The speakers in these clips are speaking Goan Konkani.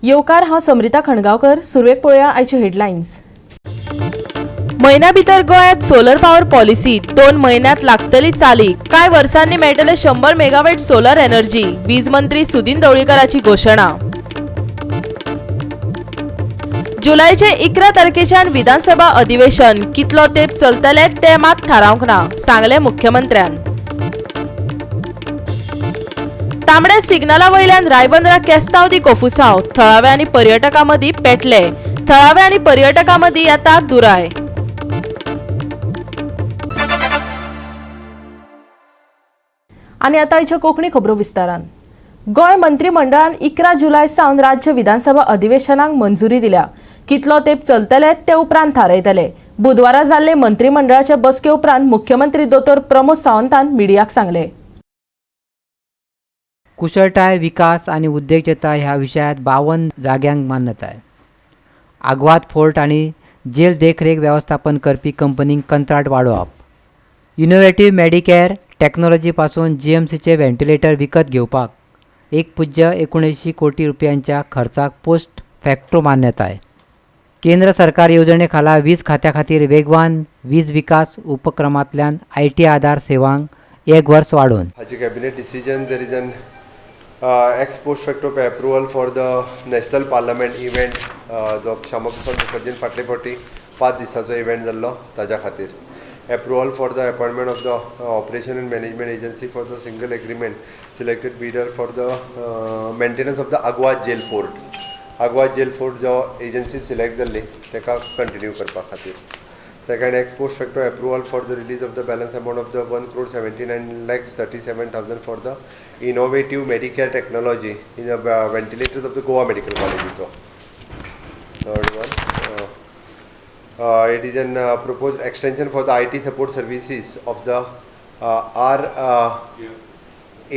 येवकार. हांव समरिता खणगांवकर. सुरवेक पळोवया आयच्यो हेडलायन्स. म्हयन्या भितर गोंयांत सोलर पॉवर पॉलिसी, 2 म्हयन्यांत लागतली चालीक. कांय वर्सांनी मेळटले 100 मेगावॅट सोलर एनर्जी, वीज मंत्री सुदिन ढवळीकराची घोशणा. जुलैचे 11 तारखेच्यान विधानसभा अधिवेशन, कितलो तेंप चलतले ते मात थारावंक ना, सांगले मुख्यमंत्र्यान. तांबड्या सिग्नला वयल्यान रायबंदरा केस्तांव दी कोफुसांव, थळाव्या आनी पर्यटकां मदीं पेटले. थळाव्या आनी पर्यटकां मदीं येता दुराय. आनी आतां आयच्यो कोंकणी खबरो विस्तारान. गोंय मंत्रीमंडळान 11 जुलय सावन राज्य विधानसभा अधिवेशनाक मंजुरी दिल्या. कितलो तेंप चलतले ते उपरांत थारायतले. बुधवारा जाल्ले मंत्रीमंडळाचे बसके उपरांत मुख्यमंत्री दोतोर प्रमोद सावंतान मिडियाक सांगले. कुशळटाय विकास आनी उद्देजकता ह्या विशयांत 52 जाग्यांक मान्यताय. आग्वाद फोर्ट आनी जेल देखरेख वेवस्थापन करपी कंपनींक कंत्राट वाडोवप. इनोवेटीव मेडिकेअर टॅक्नॉलॉजी पासून जीएमसीचे व्हेंटिलेटर विकत घेवपाक 1.79 कोटी रुपयांच्या खर्चाक पोस्ट फॅक्टो मान्यताय. केंद्र सरकार येवजणे खाला वीज खात्या खातीर वेगवान वीज विकास उपक्रमांतल्यान IT आधार सेवांक एक वर्स वाडोवन. हाची cabinet decision, there is an ex post facto approval for the National Parliament event, जो श्यामा प्रसाद मुखर्जीन फाटले फावटी 5 दिसाचो इव्हेंट जाल्लो, ताज्या खातीर. Approval for the appointment of the operation and management agency for the single agreement selected bidder for the maintenance of the Aguada Jail Fort. Aguada Jail Fort जो एजन्सी सिलेक्ट जाल्ली, ताका कंटिन्यू करपा खातीर. Second, ex post facto approval for the release of the balance amount of the 1 crore 79 lakhs 37 thousand for the Innovative Medicare Technology in the ventilators of the Goa Medical College. Third one, it is an proposed extension for the IT support services of the R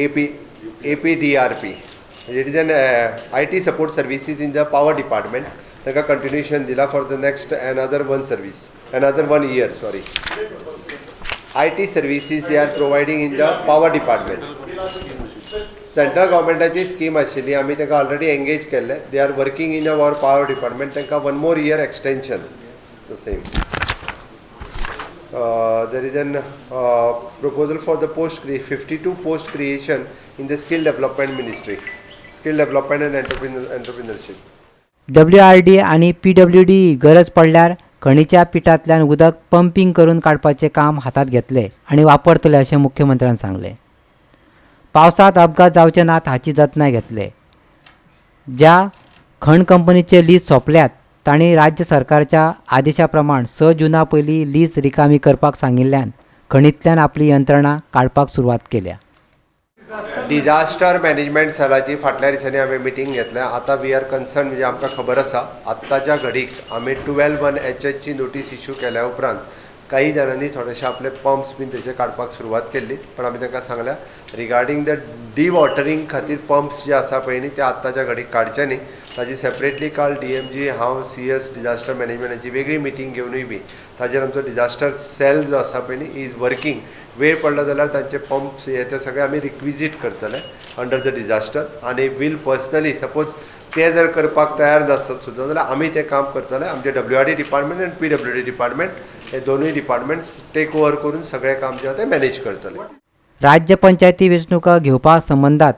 AP APDRP. It is an IT support services in the power department. ताका continuation दिला for the next another one service, another one year, sorry. IT services they are providing in the power department. Central गव्हर्मेंटाची scheme आशिल्ली, आमी तांकां ऑलरेडी एंगेज केल्ले. They are working in our power department. तांकां one more year extension, the same. There is an proposal for the post 52 post creation in the skill development ministry, skill development and entrepreneurship. W R D आनी पी डब्ल्यू डी गरज पडल्यार खणीच्या पिटांतल्यान उदक पंपींग करून काडपाचें काम हातांत घेतले आनी वापरतले, अशें मुख्यमंत्र्यान सांगलें. पावसांत अपघात जावचे नात हाची जतनाय घेतले. ज्या खण कंपनीचे लीज सोंपल्यात, तांणी राज्य सरकारच्या आदेशा प्रमाण 6 जुना पयलीं लीज रिकामी करपाक सांगिल्ल्यान खणींतल्यान आपली यंत्रणा काडपाक सुरवात केल्या. डिझास्टर मॅनेजमेंट सेलाची फाटल्या दिसांनी हांवें मिटींग घेतल्या. आतां we are concern, म्हणजे आमकां खबर आसा, आत्ताच्या घडीक आमी 12(1) एच एचची नोटीस इश्यू केल्या उपरांत काही जाणांनी थोडेशे आपले पंप्स बीन तेचे काडपाक सुरवात केल्ली. पण आमी तांकां सांगल्या, रिगार्डींग the डिवॉटरींग खातीर पंप्स जे आसा पळय न्ही, ते आत्ताच्या घडीक काडचे न्ही. ताजी सेपरेटली काल डीएमजी, हांव, सीएस डिझास्टर मॅनेजमेंटाची वेगळी मिटींग घेवनूय बी ताजेर आमचो डिझास्टर सेल जो आसा पळय न्ही, is working. वेळ पडलो जाल्यार तांचे पंप्स हे ते सगळे आमी रिक्विजीट करतले अंडर the disaster. आनी वील पर्सनली, सपोज ते जर करपाक तयार नासत सुद्दां जाल्यार आमी तें काम करतले. आमचे डब्ल्यू आर डी डिपार्टमेंट आनी पीडब्ल्यूडी डिपार्टमेंट हे दोनूय डिपार्टमेंट्स टेक ओवर करून सगळें काम जें आसा तें मॅनेज करतले. राज्य पंचायती वेंचणुका घेवपा संबंदात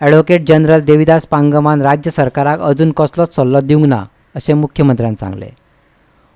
ॲडव्होकेट जनरल देविदास पांगमान राज्य सरकाराक अजून कसलोच सल्लो दिवंक ना, अशें मुख्यमंत्र्यान सांगलें.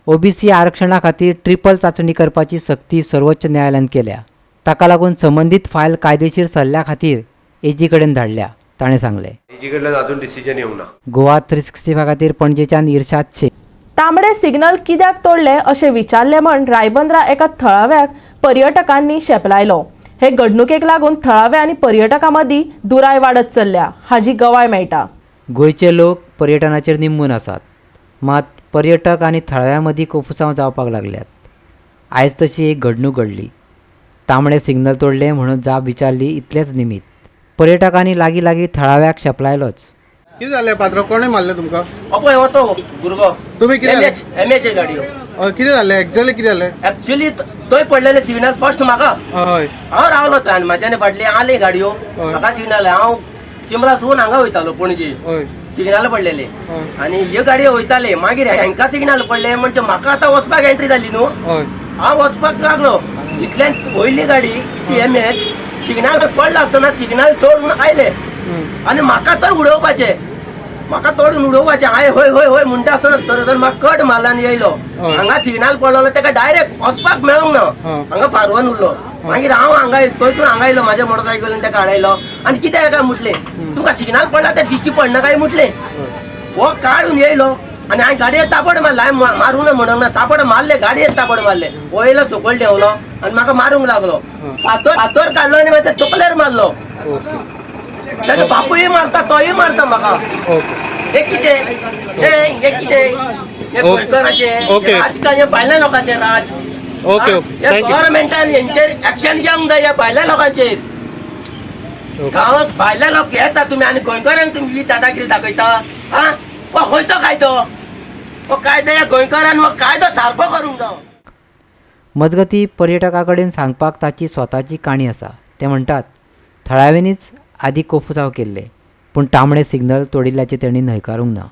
ओबीसी आरक्षणा खातीर ट्रिपल चांचणी करपाची सक्ती सर्वोच्च न्यायालयान केल्या. ताका लागून संबंदीत फायल कायदेशीर सल्ल्या खातीर एजी कडेन धाडल्या, ताणें सांगलें. एजी कडल्यान अजून डिसिजन येवंक ना. गोवा 365 खातीर पणजेच्यान इर्शाद शेख. तांबडे सिग्नल कित्याक तोडले अशें विचारलें म्हण रायबंदरा एका थळाव्याक पर्यटकांनी शेपलायलो. हे घडणुकेक लागून थळाव्या आनी पर्यटकां मदीं दुराय वाडत चल्ल्या हाजी गवाय मेळटा. गोंयचे लोक पर्यटनाचेर निंबून आसात, मात पर्यटक आनी थळाव्यां मदीं कोफुसांव जावपाक लागल्यात. आयज तशी एक घडणूक घडली. तांबडे सिग्नल तोडले म्हणून जाप विचारली इतलेंच निमीत पर्यटकांनी लागीं लागीं थळाव्याक शेपलायलोच. कितें जालें पाद्रो? कोणें मारलें तुमकां? अपय हो तो भुरगो. तुमी कितें एम एच, एम एच गाडयो. हय, कितें जालें एक्झॅक्टली, कितें जालें? ऍक्च्युली थंय पडलेले सिग्नल फर्स्ट म्हाका. हांव रावलो थंय आनी म्हाज्याने फाटली आले गाडयो. म्हाका सिग्नल, हांव चिंबला सून हांगा वयतालो पणजे. सिग्नल पडलेले आनी ह्यो गाडयो वयताले. मागीर हेंका सिग्नल पडले म्हणजे म्हाका आतां वचपाक एंट्री जाली न्हू. हय. हांव वचपाक लागलो, तितल्यान वयली गाडी ती एम एच सिग्नल पडला आसतना सिग्नल तोडून आयले आनी म्हाका थंय उडोवपाचे, म्हाका तोडून उडोवपाचे. हांवें हय हय हय म्हणटा आसतना तर तर म्हाका कट मारला आनी येयलो. हय. हांगा सिग्नल पडलेलो तेका डायरेक्ट वचपाक मेळोंक ना. हांगा फारवन उरलो. मागीर हांव हांगा येयलो, थंयसून हांगा येयलो, म्हाज्या मोटरसायकलीन तेका आडयलो आनी कितें काय म्हटलें, तुमकां सिग्नल पडला तें दिश्टी पडना काय म्हटलें. हो काडून येयलो आनी हांवें गाडयेर तापड मारले. हांवें मारूंक ना म्हणूंक ना, तापड मारले, गाडयेर तापड मारले. हो येयलो सकयल देंवलो आनी म्हाका मारूंक लागलो. फातर फातर काडलो आनी म्हाज्या तकलेर मारलो. ओके. ताजो बापूय मारता, तोय मारता म्हाका. ओके. हे कितें हे हे कितें हे गोंयकाराचें ओके. राजकारण, हे भायल्या लोकांचें राज. Okay okay. हे thank you. गव्हर्मेंटान हेंचेर एक्शन घेवंक जाय ह्या भायल्या लोकांचेर. गांवाक भायल्या लोक येता तुमी आनी गोंयकारांक तुमी ही दादागिरी दाखयता. हा, हो खंयचो कायदो? हो कायदो ह्या गोंयकारान हो कायदो सारको करूंक जाय. मजगतीं, पर्यटकां कडेन सांगपाक ताची स्वताची काणी आसा. ते म्हणटात, थळाव्यांनीच आदीं कोफुसांव केल्लें, पूण तांबडे सिग्नल तोडिल्ल्याचें तेणी न्हयकारूंक ना.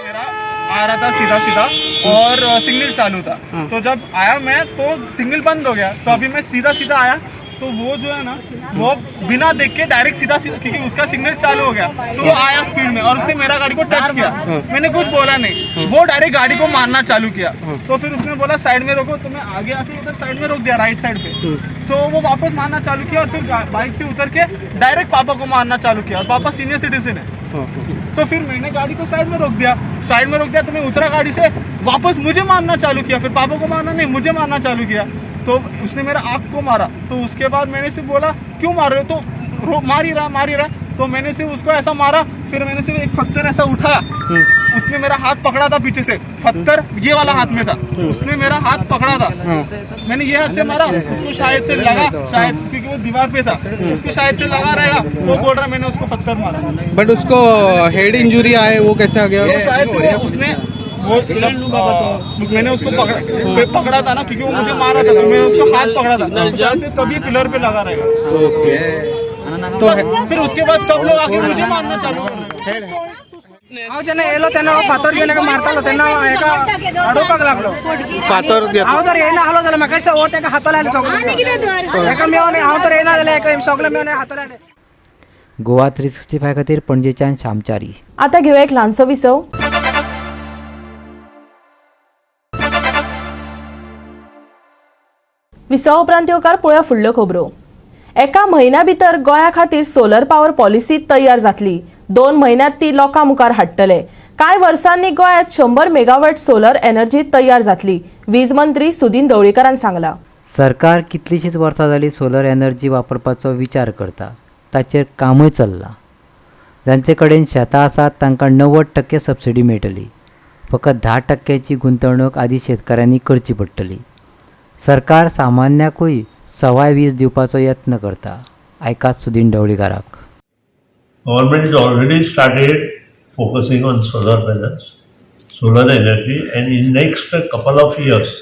मेरा आ रहा था सीधा सीधा और सिग्नल चालू था, तो जब आया मैं तो सिग्नल बंद हो गया. तो अभी मैं सीधा सीधा आया तो वो जो है ना, वो बिना देख के डायरेक्ट सीधा सीधा, क्योंकि उसका सिग्नल चालू हो गया, तो वो आया स्पीड में और उसने मेरा गाड़ी को टच किया. मैंने कुछ बोला नहीं, वो डायरेक्ट गाड़ी को मारना चालू किया. तो फिर उसने बोला साइड में रोको, तो मैं आगे आके इधर साइड में रोक दिया, राइट साइड पे. तो वो वापस मारना चालू किया और फिर बाइक से उतर के डायरेक्ट पापा को मारना चालू किया और पापा सीनियर सिटीजन है. तो फिर मैंने गाड़ी को साइड में रोक दिया. साइड में रोक दिया तो मैं उतरा गाड़ी से, वापस मुझे मारना चालू किया. फिर पापा को मारना नहीं, मुझे मारना चालू किया. तो उसने मेरा आँख को मारा. तो उसके बाद मैंने सिर्फ बोला क्यों मार रहे हो, तो रो मार ही रहा, मार ही रहा. तो मैंने सिर्फ उसको ऐसा मारा, फिर मैंने सिर्फ एक पत्थर ऐसा उठाया. उसने मेरा हाथ पकड़ा था पीछे से, पत्थर ये वाला हाथ में था, उसने मेरा हाथ पकड़ा था. मैंने ये हाथ से मारा उसको, शायद से लगा शायद, क्योंकि वो दीवार पे था, उसको शायद से लगा रहेगा. वो बोल रहा मैंने उसको पत्थर मारा. बट उसको हेड इंजुरी आए, वो कैसे आ गया? तो शायद से वो उसने वो जब मैंने उसको पकड़ा था ना, क्योंकि वो मुझे मारा था, तो मैंने उसको हाथ पकड़ा था, तो शायद से तभी पिलर पे लगा रहेगा. ओके, तो बस फिर उसके बाद सब लोग आके मुझे मारना चालू कर रहे. हांव जेन्ना येयलो तेन्ना हो फातर घेवन एका मारतालो, तेन्ना हांव हेका अडोवपाक लागलो. फातर घेतलो. हांव जर येयना आहलो जाल्यार म्हाका दिसता हो तेका हातो लायले सगळे एका मेळोन. हांव तर येयना जाल्यार एका सगळे मेळोन हातो लायले. गोवा 365 खातीर पणजेच्यान श्यामचारी. आता घेऊया एक ल्हानसो विसव. विसवा उपरांत येवकार पळोवया फुडल्यो खबरो. एका म्हयन्या भितर गोंया खातीर सोलर पावर पॉलिसी तयार जातली. 2 म्हयन्यांत ती लोकां मुखार हाडटले. कांय वर्सांनी गोंयांत 100 मेगावॅट सोलर एनर्जी तयार जातली, वीज मंत्री सुदीन ढवळीकारान सांगला. सरकार कितलींशींच वर्सां जालीं सोलर एनर्जी वापरपाचो विचार करता, ताचेर कामूय चल्लां. जांचे कडेन शेतां आसात तांकां 90% सबसिडी मेळटली. फकत 10%ची गुंतवणूक आदी शेतकारांनी करची पडटली. सरकार सामान्याकूय सवाय वीज दिवपाचो यत्न करता. आयकात Sudin ढवळीकाराक. Government has already started focusing on solar panels, solar energy, and in next couple of years,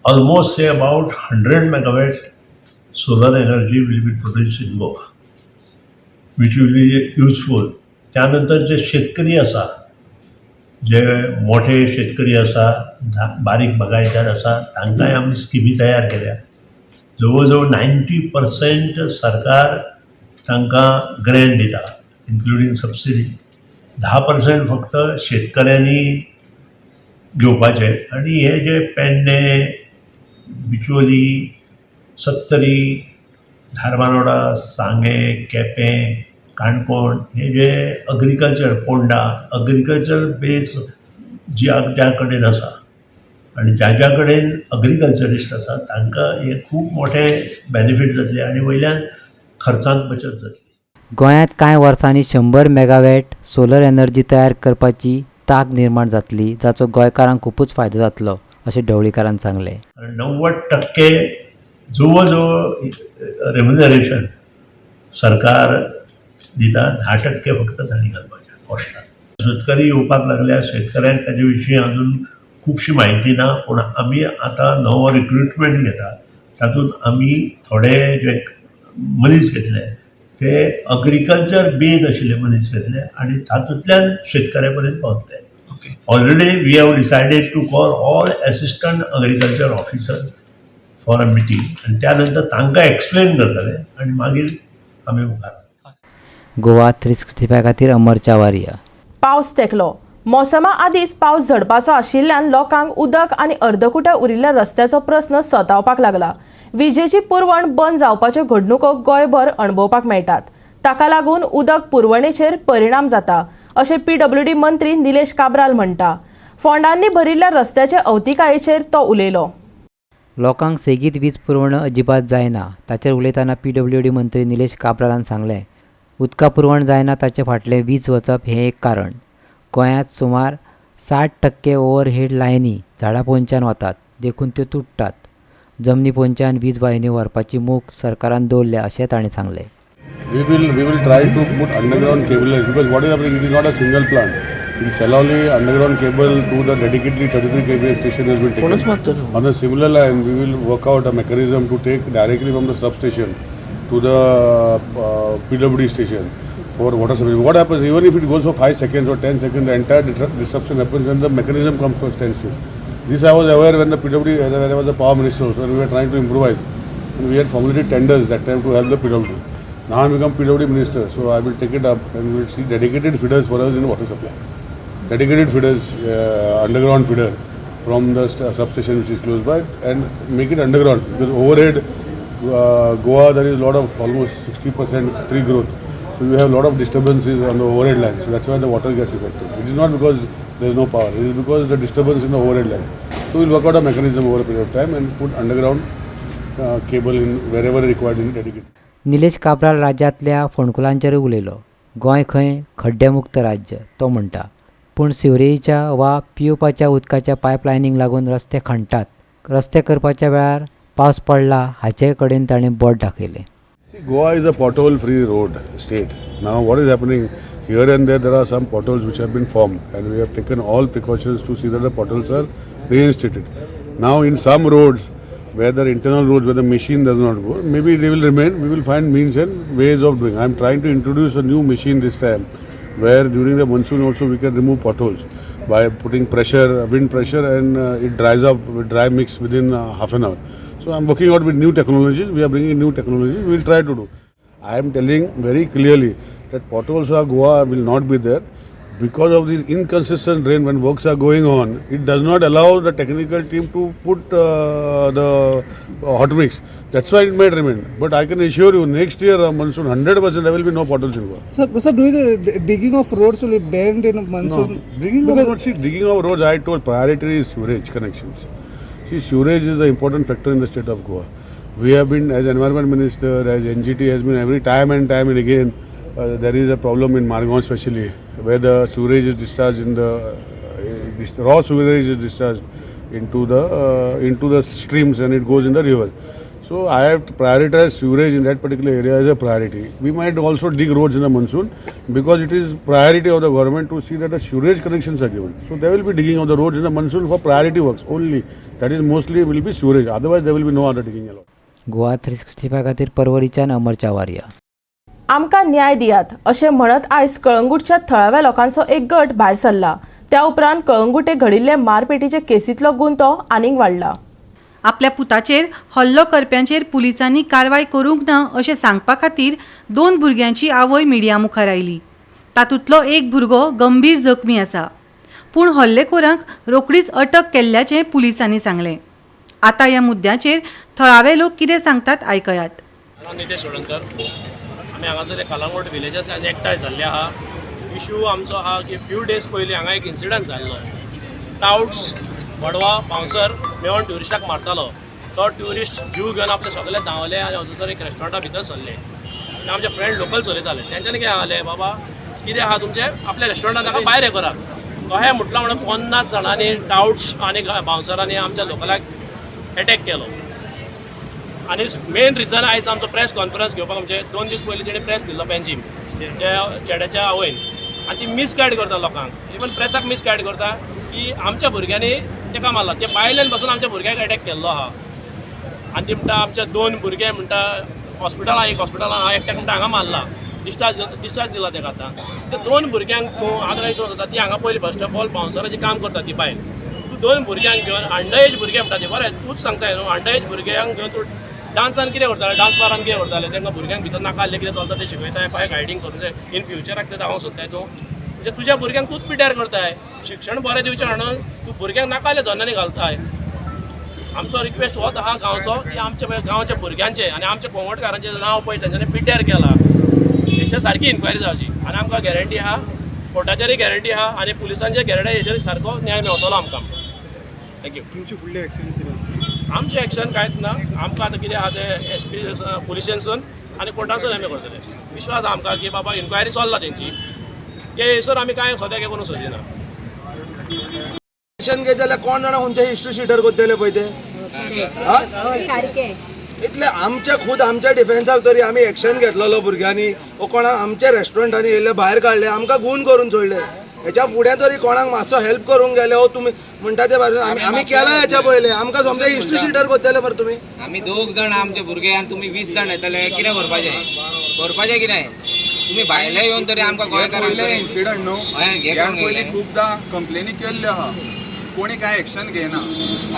almost say about 100 megawatt solar energy will be produced in Goa, which will be useful. त्यानंतर जे शेतकरी आसा, जे मोठे शेतकरी आसा, बारीक बागायतदार आसा, तांकांय आमी स्किमी तयार केल्या. जवळ जवळ 90% सरकार तांकां ग्रँट दिता, इन्क्लुडींग सबसिडी. 10% फक्त शेतकऱ्यांनी घेवपाचे. आनी हे जे पेडणे, बिचोली, सत्तरी, धारबानोडा, सांगें, केपें, काणकोण हे जे अग्रिकल्चर, पोंडा अग्रिकल्चर बेस ज्या ज्या कडेन आसा आनी ज्या ज्या कडेन अग्रिकल्चरिस्ट आसा तांकां हे खूब मोठे बेनिफीट जातले आनी वयल्यान खर्चांत बचत जातली. गोंयांत कांय वर्सांनी 100 मेगावॅट सोलर एनर्जी तयार करपाची तांक निर्माण जातली, जाचो गोंयकारांक खुबूच फायदो जातलो अशें ढवळीकारान सांगलें. कारण 90% जवळ जवळ रेम्युनरेशन सरकार दिता, 10% फक्त तांणी घालपाचें कॉस्टाक. शेतकरी येवपाक लागल्या, शेतकऱ्यांक ताजे विशीं अजून खुबशी म्हायती ना, पूण आमी आतां नवो रिक्रुटमेंट घेता. तातूंत आमी थोडे जे मनीस घेतले ते अग्रिकल्चर बेज आशिल्ले मनीस घेतले आनी तातूंतल्यान शेतकऱ्या पर्यंत पावतले. Already we have decided to call all assistant agriculture officer for a meeting आनी त्यानंतर तांकां एक्सप्लेन करतले आनी मागीर आमी मुखार. गोवा 365 खातीर अमर चावारिया. पावस तेकलो. मोसमा आदींच पावस झडपाचो आशिल्ल्यान लोकांक उदक आनी अर्दकुट्या उरिल्ल्या रस्त्याचो प्रस्न सतावपाक लागला. विजेची पुरवण बंद जावपाच्यो घडणुको गोंयभर अणभवपाक मेळटात. ताका लागून उदक पुरवणेचेर परिणाम जाता अशें पीडब्ल्यूडी मंत्री निलेश काब्राल म्हणटा. फोंडांनी भरिल्ल्या रस्त्याचे अवतिकायेचेर तो उलयलो. लोकांक सेगीत वीज पुरवण अजिबात जायना ताचेर उलयतना पीडब्ल्यूडी मंत्री निलेश काब्रालान सांगलें, उदका पुरवण जायना ताचे फाटलें वीज वचप हें एक कारण. गोंयांत सुमार 60% ओव्हरहेड लायनी झाडां पोंदच्यान वतात देखून त्यो तुट्टात. जमनी पोंदच्यान वीज वाहिनी व्हरपाची मोख सरकारान दवरल्या अशें ताणें सांगलें. We will try to put underground cable lines, because what is happening, it is not a single plant. In Saloli, underground cable to the dedicatedly 33 kVA station has been taken. On a similar line, we will work out a mechanism to take directly from the substation to the PWD station for water supply. What happens, even if it goes for 5 seconds or 10 seconds, the entire disruption happens and the mechanism comes to a standstill. This I was aware when the PWD, when I was the power minister also, and we were trying to improvise. And we had formulated tenders that time to help the PWD. Now I become PWD minister, so I will take it up and we will see dedicated feeders for us in water supply. Dedicated feeders, underground feeder from the substation which is close by, and make it underground, because overhead, Goa, there is a lot of almost 60% tree growth. So you have a lot of disturbances on the overhead line. So that's why the water gets affected. It is not because there is no power, it is because the disturbance in the overhead line. So we will work out a mechanism over a period of time and put underground cable in wherever required in dedicated. Nilesh Cabral राज्यांतल्या फोंडकुलांचेरूय उलयलो. गोंय खंय खड्डेमुक्त राज्य तो म्हणटा, पूण सिवरेजीच्या वा पिवपाच्या उदकाच्या पायपलायनींक लागून रस्ते खणटात. रस्ते करपाच्या वेळार पावस पडला हाचे कडेन ताणें बोट दाखयलें. See, Goa is a pothole free road state. Now what is happening here and there, there are some potholes which have been formed, and we have taken all precautions to see that the potholes are reinstated. Now in some roads, where the internal roads where the machine does not go, maybe they will remain. We will find means and ways of doing. I am trying to introduce a new machine this time, where during the monsoon also we can remove potholes by putting pressure, wind pressure, and it dries up with dry mix within half an hour. So I am working out with new technologies. We are bringing new technologies. We will try to do. I am telling very clearly that potholes of Goa will not be there because of the inconsistent rain. When works are going on, it does not allow the technical team to put the hot mix. That's why it might remain. But I can assure you, next year monsoon, 100% there will be no potholes in Goa. Sir, do the digging of roads will be banned in monsoon? No. Digging of roads, see, digging of roads, I told priority is sewerage connections. See, sewerage is an important factor in the state of Goa. We have been, as environment minister, as NGT has been every time and time and again, there is a problem in Margao especially, where the sewerage is discharged in the, raw sewerage is discharged into the streams and it goes in the river. So I have to prioritize sewerage in that particular area as a priority. We might also dig roads in the monsoon because it is priority of the government to see that the sewerage connections are given. So there will be digging of the roads in the monsoon for priority works only. That is mostly will be sewerage. Otherwise there will be no other digging allowed. Goa 365 खातीर परवरीच्यान अमर चावारिया. आमकां न्याय दियात अशें म्हणत आयज कळंगूटच्या थळाव्या लोकांचो एक गट भायर सरला. त्या उपरांत कळंगूटे घडिल्ले मारपेटीचे केसींतलो गुंतो आनीक वाडला. आपल्या पुताचेर हल्लो करप्यांचेर पुलिसांनी कारवाय करूंक ना अशें सांगपा खातीर दोन भुरग्यांची आवय मिडिया मुखार आयली. तातूंतलो एक भुरगो गंभीर जखमी आसा, पूण हल्लेखोरांक रोखडीच अटक केल्ल्याचें पुलिसांनी सांगलें. आतां ह्या मुद्द्याचेर थळावे लोक कितें सांगतात आयकयात. नितेश चोडणकर. आमी हांगासर कलंगूट विलेजर्स आज एकठांय जाल्ले आहा. इशू आमचो आहा की फ्यू डेज पयलीं हांगा एक इन्सिडंट जाल्लो. टावट्स बडवा बाउन्सर मेवन ट्युरिस्टाक मारतालो. तो ट्युरिस्ट जीव घेवन आपले सगळे धांवले आनी थंयसर एक रेस्टॉरंटा भितर सरले. आनी आमचे फ्रेंड लोकल चलयताले. तेंच्यांनी कितें सांगलें, बाबा कितें आहा तुमचें आपल्या रेस्टॉरंटान ताका भायर हें करात. तशें म्हटलां म्हणून 50 जाणांनी टावट्स आनी बाउन्सरांनी आमच्या लोकलाक एटॅक केलो. आनी मेन रिजन आयज आमचो प्रेस कॉन्फरन्स घेवपाक म्हणजे 2 दीस पयलीं तेणें प्रेस दिल्लो पेंजीम त्या चेड्याच्या आवयन, आनी ती मिसगायड करता लोकांक, इवन प्रेसाक मिसगायड करता की आमच्या भुरग्यांनी तेका मारला. ते बायलेन बसून आमच्या भुरग्याक एटॅक केल्लो आहा. आनी ती म्हणटा आमचे 2 भुरगे म्हणटा हॉस्पिटलां एक हॉस्पिटलां एकट्याक म्हणटा हांगा मारला, डिस्चार्ज दिला तेका. आतां ते 2 भुरग्यांक तूं आतां जाता ती हांगा पयली फर्स्ट ऑफ ऑल बाउन्सराचें काम करता ती बायल. तूं 2 भुरग्यांक घेवन अंडर एज भुरगे म्हणटा ते, बरें तूंच सांगताय न्हू, अंडर एज भुरग्यांक घेवन तूं डान्सान कितें करताले, डान्स बारान कितें करताले, तांकां भुरग्यांक भितर नाका आसलें कितें चलता तें शिकयताय, पांय गायडींग करूं जाय इन फ्युचराक तें जावंक सोदताय तूं. म्हणजे तुज्या भुरग्यांक तूंच पिड्ड्यार करताय. शिक्षण बरें दिवचें म्हणून तूं भुरग्यांक नाका आसलें धंद्यांनी घालताय. आमचो रिक्वेस्ट होच आहा गांवचो की आमच्या गांवच्या भुरग्यांचे आनी आमच्या कोंगटकारांचें नांव पळय तेंच्यांनी पिड्ड्यार केलां, हेच्या सारकी इन्क्वायरी जावची. आनी आमकां गॅरंटी आहा, कोर्टाचेरय गॅरंटी आहा आनी पुलिसांचे गॅरंटी, हेचेर सारको न्याय मेळटलो आमकां. Thank you. तुमची फुडली एक्शन कितें आसतली? आमचें एक्शन कांयच ना. आमकां आतां कितें आहा तें एस पी पुलिशेनसून आनी कोर्टासून आमी करतले. विश्वास आमकां की बाबा इन्क्वायरी चल्ला तेंची, ते थंयसर आमी कांय सद्याक हें करूंक सोदिना. एक्शन घेत जाल्यार कोण जाणा खंयचे हिस्ट्री शिटर कोत्तले पळय ते. इतले आमच्या खूद आमच्या डिफेन्साक तरी आमी एक्शन घेतलेलो भुरग्यांनी, वो कोणाक आमच्या रेस्टॉरंटांनी येयले भायर काडले, आमकां गूण करून सोडले. हेच्या फुडें तरी कोणाक मातसो हेल्प करूंक गेले हो तुमी म्हणटा ते भाशेन आमी केला हेच्या पयलें. आमकां समजा हिस्ट्री शिटर कोत्तले मरे तुमी. आमी 2 जाण आमचे भुरगे आनी तुमी 20 जाण येतले, कितें करपाचें करपाचें कितें? तुमी भायले येवन तरी आमकां गोंयकारांक इन्सिडंट न्हू, पयलीं खुबदां कंप्लेनी केल्ल्यो आहा, कोणी कांय एक्शन घेयना.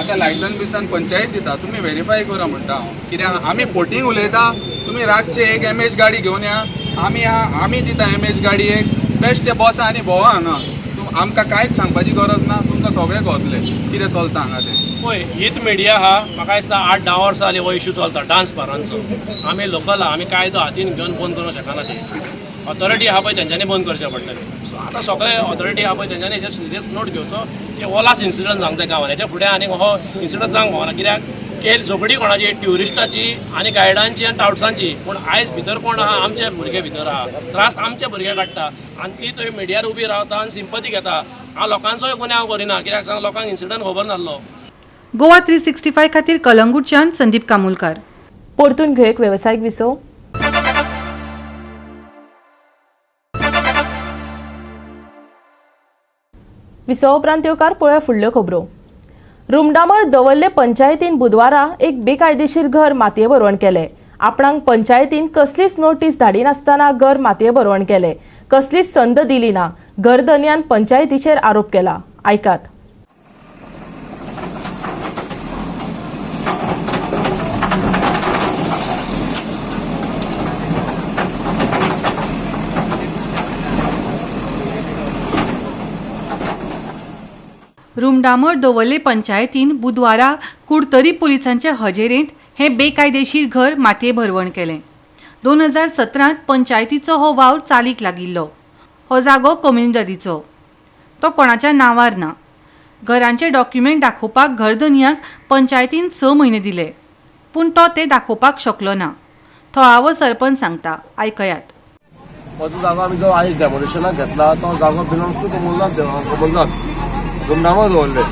आतां लायसन बिसन पंचायत दिता, तुमी वेरीफाय करा म्हणटा हांव. कित्याक आमी फोटींग उलयता, तुमी रातचे एक एम एच गाडी घेवन या, आमी आमी दिता एम एच गाडी एक बेश्टे बसा आनी भोंवा हांगा. आमकां कांयच सांगपाची गरज ना, तुमकां सगळें कळतलें कितें चलता हांगा तें. पळय हीच मिडिया आहा, म्हाका दिसता 8-10 वर्सां जालीं हो इशू चलता डान्स बारांचो. आमी लोकल आहा, आमी कायदो हातीन घेवन बंद करूंक शकना. ती ऑथॉरिटी आहा पळय तेंच्यांनी बंद करचें पडटलें. सो आतां सगळे ऑथॉरिटी आहा पळय तेंच्यांनी हेजेर सिरियस नोट घेवचो की हो लास्ट इन्सिडंट जावंक जाय गांवान. हेच्या फुडें आनी हो इन्सिडंट जावंक फावना. कित्याक केल झगडी कोणाची, ट्युरिस्टाची आनी गायडांची आनी टावट्सांची, पूण आयज भितर कोण आहा, आमचे भुरगे भितर आहा. त्रास आमचे भुरगे काडटा आनी ती थंय मिडियार उबी रावता आनी सिंपती घेता. हांव लोकांचोय गुन्यांव करिना, कित्याक सांग लोकांक इन्सिडंट खबर नासलो. गोवा 365 खातीर कलंगूटच्यान संदीप कामुलकार. परतून घेवं एक वेवसायीक विसव. विसवा उपरांत येवकार पळोवया फुडल्यो खबरो. रुमडामळ दवर्ले पंचायतीन बुधवारा एक बेकायदेशीर घर मातये भरवण केलें. आपणाक पंचायतीन कसलीच नोटीस धाडिनासतना घर मातये भरवण केलें, कसलीच संद दिली ना. घरधनयान पंचायतीचेर आरोप केला. आयकात. रुमडामळ दवर्ले पंचायतीन बुधवारा कुडतरी पुलिसांचे हजेरेंत हें बेकायदेशीर घर मातये भरवण केलें. 2017 पंचायतीचो हो वावर चालीक लागिल्लो. हो जागो कोमुनिदादीचो, तो कोणाच्या नांवार ना. घरांचे डॉक्युमेंट दाखोवपाक घरधनयांक पंचायतीन 6 म्हयने दिले, पूण तो ते दाखोवपाक शकलो ना. थळावो सरपंच सांगता, आयकयात. हो जो जागो आमी जो आयज डेमोलिशनाक घेतला तो जागो बिलोंग्स टू कोमुनिदाद, कोमुनिदाद रुमडामळ दवरले.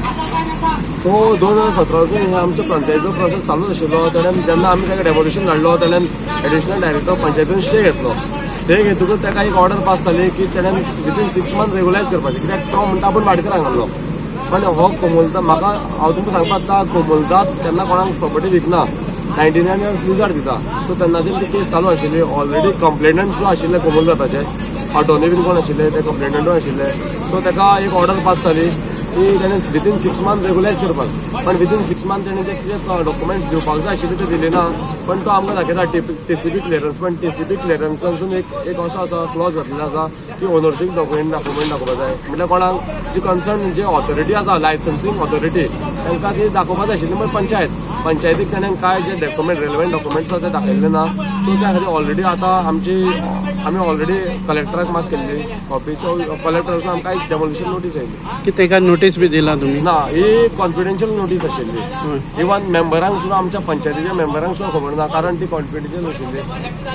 तो 2017 हे आमच्या पंचायतीचो प्रोसेस चालूच आशिल्लो. तेणें जेन्ना आमी ताका डेमोलिशन धाडलो तेणें एडिशनल डायरेक्टर पंचायतीन स्टे घेतलो. स्टे घेतकूच ताका एक ऑर्डर पास जाली की तेणें विदीन 6 मंथ रेगुलायज करपाचें, कित्याक तो म्हणटा आपूण भाटकार हांगासरलो. पण हो कोमुनिदाद, म्हाका हांव तुमकां सांगपाक आतां कोमुनिदाद केन्ना कोणाक प्रॉपर्टी विकना, 99 इयर्स लिजार दिता. सो तेन्नाच्यान ती केस चालू आशिल्ली. ऑलरेडी कंप्लेनंट जो आशिल्ले कोमुनिदादाचे अटॉर्नी बीन कोण आशिल्ले ते कंप्लेनंटूय आशिल्ले. सो ताका एक ऑर्डर पास जाली की तेणें विदीन 6 मंथ रेगुलायज करपाक. पण विदीन 6 मंथ तेणें जे कितें डॉक्युमेंट्स दिवपाक जाय आशिल्ले ते दिले ना. पण तो आमकां दाखयता टीसीबी क्लियरन्स. पण टीसीबी क्लियरन्सासून एक असो आसा क्लॉज घातलेलो आसा की ओनरशीप डॉक्युमेंट दाखोवपाक जाय. म्हटल्यार कोणाक जी कन्सर्न जी ऑथॉरिटी आसा लायसन्सींग ऑथॉरिटी तांकां ती दाखोवपाक जाय आशिल्ली. पण पंचायतीक तेणें कांय जे डॉक्युमेंट रेलेवंट डॉक्युमेंट्स आसा ते दाखयल्ले ना. सो त्या खातीर ऑलरेडी आतां आमी ऑलरेडी कलेक्टराक मात केल्ली कॉपी. सो कलेक्टरासून आमकां एक डेमोलिशन नोटीस आयली. की ताका नोटीस बी दिला तुमी? ना, ही कॉन्फिडेन्शियल नोटीस आशिल्ली. इवन मेंबरांक सुद्दां, आमच्या पंचायतीच्या मेंबरांक सुद्दां खबर ना, कारण ती कॉन्फिडेन्शियल आशिल्ली.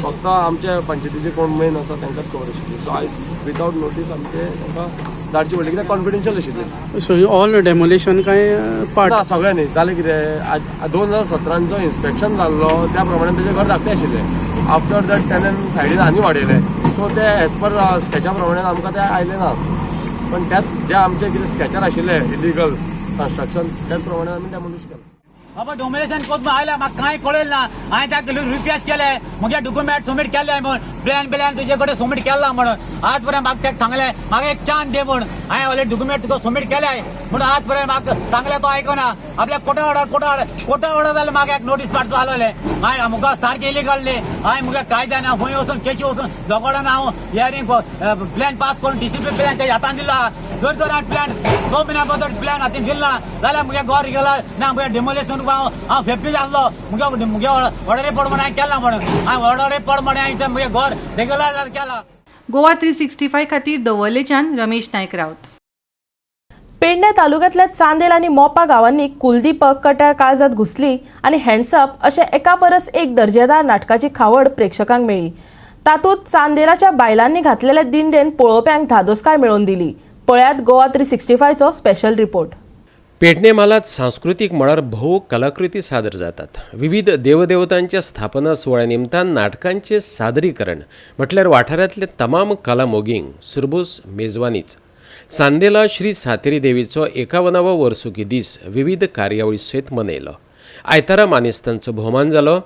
फक्त आमच्या पंचायतीचे कोण मेन आसा तांकांच खबर आशिल्ली. सो आयज विदावट नोटीस आमचे तांकां धाडची पडली, कित्याक कॉन्फिडेन्शियल आशिल्ली. सो ऑल डेमोलिशन काय पार्ट? ना, सगळें न्ही. जालें कितें, 2017 जो इन्स्पेक्शन जाल्लो त्या प्रमाणे तेजें घर धाकटें आशिल्लें. आफ्टर that तेणें सायडीन आनी वाडयलें. सो ते एज पर स्कॅचा प्रमाणे आमकां तें आयलें ना. पण त्यात जे आमचे कितें स्कॅचर आशिल्ले इलिगल कन्स्ट्रक्शन त्याच प्रमाणे आमी डेमोलिश केलें. बाबा डोमिनेशन कोत आयला म्हाका कांय कळयलें ना. हांवें ताका रिक्वेस्ट केलें म्हगे डॉक्युमेंट सबमीट केले म्हूण, प्लॅन बिलॅन तुजे कडेन सबमीट केला म्हणून. आज पर्यंत म्हाका ताका सांगलें म्हाका एक चान्स दी म्हूण, हांवें ऑलरेडी डॉक्युमेंट तुका सबमीट केले म्हणून. आज पर्यंत म्हाका सांगलें तो आयकना. आपल्या कोर्टा ऑर्डर जाल्यार म्हाका एक नोटीस पाडचो आसलें. हांवें मुखार सारकें इलिगल न्ही, हांवें मुगे कायद्यान खंय वचून केशी वचून झगडोन हांव हियरींग प्लॅन पास करून DCP plan तेज्या हातान दिला. जर तर हांवें प्लॅन 6 म्हयन्या बदल प्लॅन हातीन दिला जाल्यार मुगे घर गेला ना, मुगे डिमोलिशन हांव हांव फेपी जाल्लो. मुगे मुगे ऑर्डरी पड म्हण हांवें केला म्हणून, हांवें ऑर्डरी पड म्हण हांवें मुगे घर रेगुलर केला. गोवा 365 खातीर दवर्लेच्यान रमेश नायक राऊत. पेडणे तालुक्यांतल्या चांदेल आनी मोपा गांवांनी कुलदीपक कट्यार काळजात घुसली आनी हँड्सअप अशें एका परस एक दर्जेदार नाटकाची खावड प्रेक्षकांक मेळ्ळी. तातूंत चांदेलाच्या बायलांनी घातलेल्या दिंडेन पळोवप्यांक धादोसकाय मेळोवन दिली. पळयात गोवा 365चो स्पेशल रिपोर्ट. पेडणे म्हालांत सांस्कृतीक मळार भोव कलाकृती सादर जातात. विविध देवदेवतांच्या स्थापना सुवाळ्या निमतान नाटकांचें सादरीकरण म्हटल्यार वाठारांतले तमाम कलामोगींक सुरबूस मेजवानीच. चांदेला श्री सातेरी देवीचो 51वो वर्सुकी दीस विविध कार्यावळी सयत मनयलो. आयतारा मानेस्तांचो भोवमान जालो.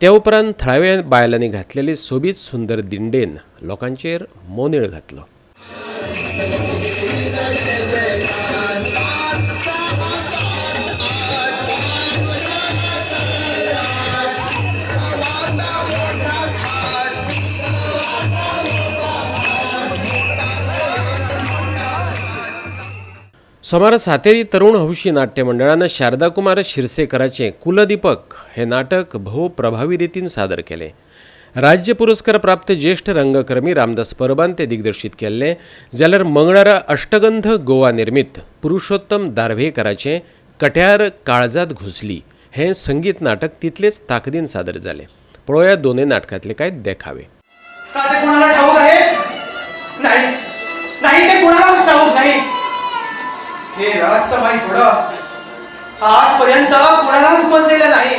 त्या उपरांत थळाव्या बायलांनी घातलेली सोबीत सुंदर दिंडेन लोकांचेर मोनेळ घातलो. सोमारा सातेरी तरुण हौशी नाट्य मंडळान शारदा कुमार शिरसेकराचें कुलदीपक हे नाटक भोव प्रभावी रितीन सादर केलें. राज्य पुरस्कार प्राप्त ज्येष्ठ रंगकर्मी रामदास परबान ते दिग्दर्शीत केल्लें, जाल्यार मंगळारा अष्टगंध गोवा निर्मित पुरुषोत्तम दार्भेकराचें कट्यार काळजात घुसली हें संगीत नाटक तितलेच ताकदीन सादर जालें. पळोवया दोनूय नाटकांतले कांय देखावे. का ते कोणाला ठाऊक आहे? नाही नाही, ते कोणालाच ठाऊक नाही. हे रहस्यमय घोडं आजपर्यंत कोणालाच समजलेलं नाही.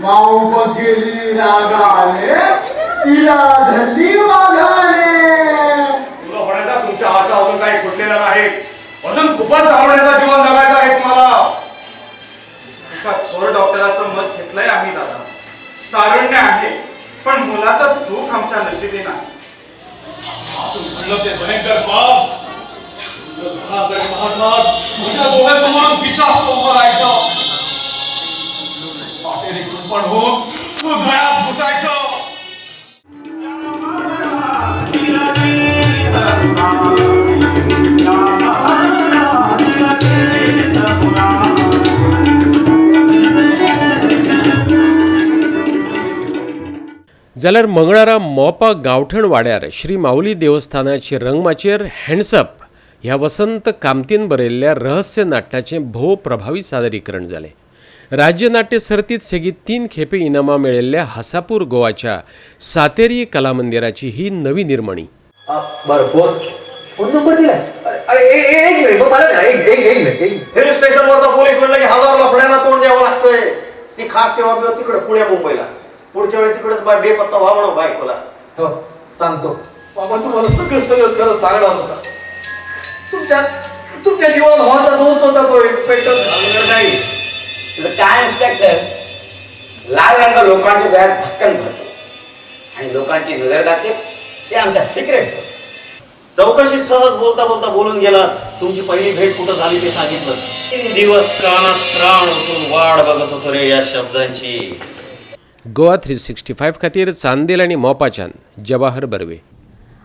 माऊप गेली रागाने, तिला धरली वाघाने. तुला होण्याचा तुमच्या आशा अजून काही फुटलेल्या नाहीत. अजून खूपच दारुण्याचा जीवन जगायचं आहे तुम्हाला. एका थोर डॉक्टराचं मत घेतलंय आम्ही दादा. तारुण्य आहे पण मुलाचं सुख आमच्या नशिबी नाही. म्हणलं ते भयंकर पाप माझ्या डोळ्यासमोर विचार उभं राहायचं. पाटेरी कृपण होऊन तू गळ्यात घुसायचं. जाल्यार मंगळारा मोपा गांवठण वाड्यार श्री माऊली देवस्थानाचे रंगमाचयेर हँड्सअप ह्या वसंत कामतीन बरयल्ल्या रहस्य नाट्याचें भोव प्रभावी सादरीकरण जालें. राज्य नाट्य सर्तीत सेगीत 3 खेपे इनामां मेळिल्ल्या हासापूर गोवाच्या सातेरी कला मंदिराची ही नवी निर्मणी. बरं, फोन नंबर दिलाय. हिल स्टेशनवरचा पोलीस म्हणलं की 1000 लफड्यांना तोंड द्यावं लागतंय. ती खास सेवा तिकडे पुणे मुंबईला. पुढच्या वेळी तिकडेच बेपत्ता व्हा म्हणून बायकोला. हो सांगतो बाबा, तुम्हाला सगळं सगळं खरं सांगणार होता. तुमच्या तुमच्या जीवन भावाचा दोस्त होता तो इन्स्पेक्टर. नाही काय इन्स्पेक्टर, लाल रंग लोकांच्या डोळ्यात भस्कन भरतो आणि लोकांची नजर जाते ते आमच्या सिक्रेट. चौकशीत सहज बोलता बोलता बोलून गेलात. तुमची पहिली भेट कुठं झाली ते सांगितलं. 3 दिवस कानात त्राण उचलून वाट बघत होतो रे या शब्दांची. गोवा 365 खातीर चांदेल आनी मोपाच्यान जवाहर बर्वे.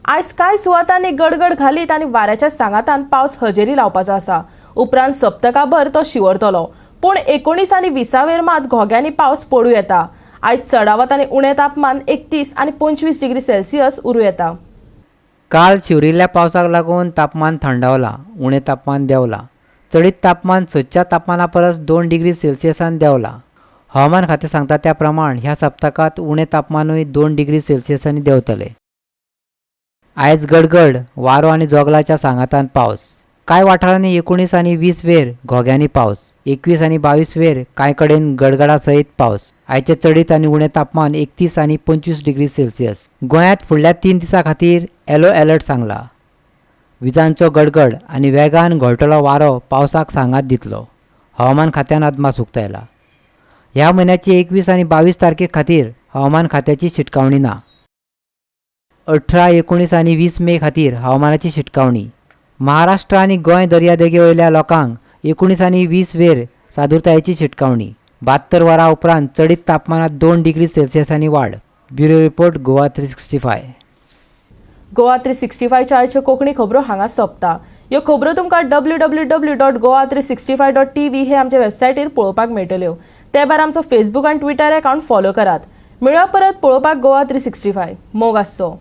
आयज कांय सुवातांनी गडगड घालीत आनी वाऱ्याच्या सांगातान पावस हजेरी लावपाचो आसा. उपरांत सप्तकाभर तो शिंवरतलो, पूण 19 आनी 20वेर मात घोग्यांनी पावस पडूं येता. आयज चडावत आनी उणें तापमान 31 आनी 25 डिग्री सेल्सियस उरूं येता. काल शिवरिल्ल्या पावसाक लागून तापमान थंडावलां, उणें तापमान देंवलां. चडीत तापमान सदच्या तापमाना परस 2 डिग्री सेल्सियसान देंवलां. हवामान खातें सांगता त्या प्रमाण ह्या सप्तकांत उणें तापमानूय 2 डिग्री सेल्सियसांनी देंवतलें. आयज गडगड, वारो आनी जोगलाच्या सांगातान पावस. कांय वाठारांनी 19 आनी 20 वेर घोग्यांनी पावस, 21 आनी 22 वेर कांय कडेन गडगडा सयत पावस. आयचें चडीत आनी उणें तापमान 31 आनी 25 डिग्री सेल्सियस. गोंयांत फुडल्या 3 दिसां खातीर येलो अलर्ट सांगला. विजांचो गडगड आनी वेगान घोळटलो वारो पावसाक सांगात दितलो. हवामान खात्यान अदमास उक्तायला. ह्या म्हयन्याची 21 आनी 22 तारखे खातीर हवामान खात्याची शिटकावणी ना. 18, 19 आनी 20 मे खातीर हवामानाची शिटकावणी. महाराष्ट्र आनी गोंय दर्यादेगे वयल्या लोकांक 19 आनी 20 वेर सादुरतायेची शिटकावणी. 72 वरां उपरांत चडीत तापमानात 2 डिग्री सेल्सियसांनी वाड. Bureau report, Goa 365. Goa 365च्या आयच्यो कोंकणी खबरो हांगा सोंपता. ह्यो खबरो तुमकां www.goa365.tv हे आमच्या वेबसायटीर पळोवपाक मेळटल्यो. ते भायर आमचो फेसबूक आनी ट्विटर अकावंट फॉलो करात. मेळया परत पळोवपाक गोवा 365. मोग आसचो.